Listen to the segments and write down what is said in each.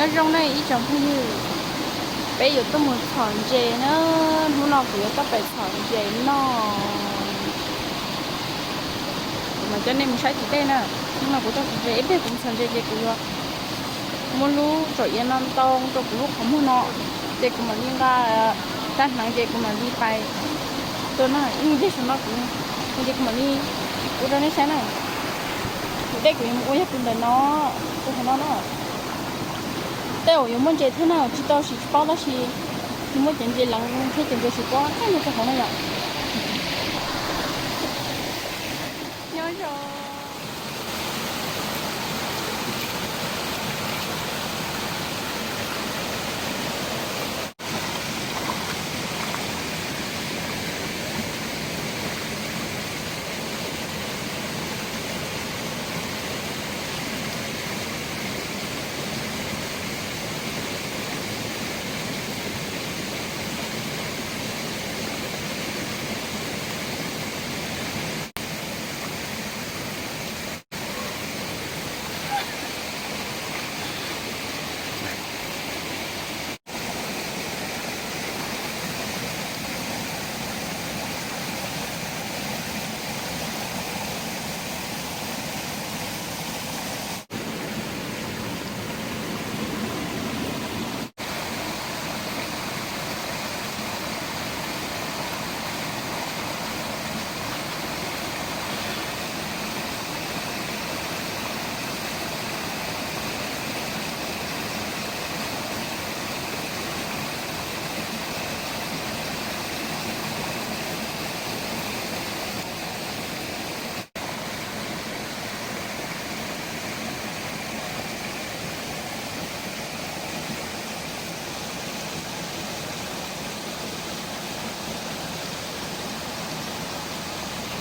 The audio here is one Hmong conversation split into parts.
Nyob zoo nej ib tsoom phooj ywg, peb yuav tuaj mus txhom ntses na. Hnub no kuv yuav tuaj pem txhom ntses noj. Kuv mam coj nej mus saib tim tej na. Hnub no kuv tuaj txhom ntses, ib pliag kuv mus txhom ntses ces kuv yuav muab lub tsom iav no ntoo rau kuv lub qhov muag no, ces kuv mam li nqa sab hneev ces kuv mam li pais tua na. Ib pliag saum no kuv, ces kuv mam li ua rau nej saib na. Kuv dej kuv yuav mus ua yog tus ntawm no, tus hauv no na. Tej uas yuav muaj ntses thiab na, tsis tau siv tsis paub tab sis tsis muaj cov ntses leev thiab cov ntses siv pob tag nrho rau hauv no yom. Nyob zoo.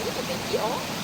Ib tug peb cim os.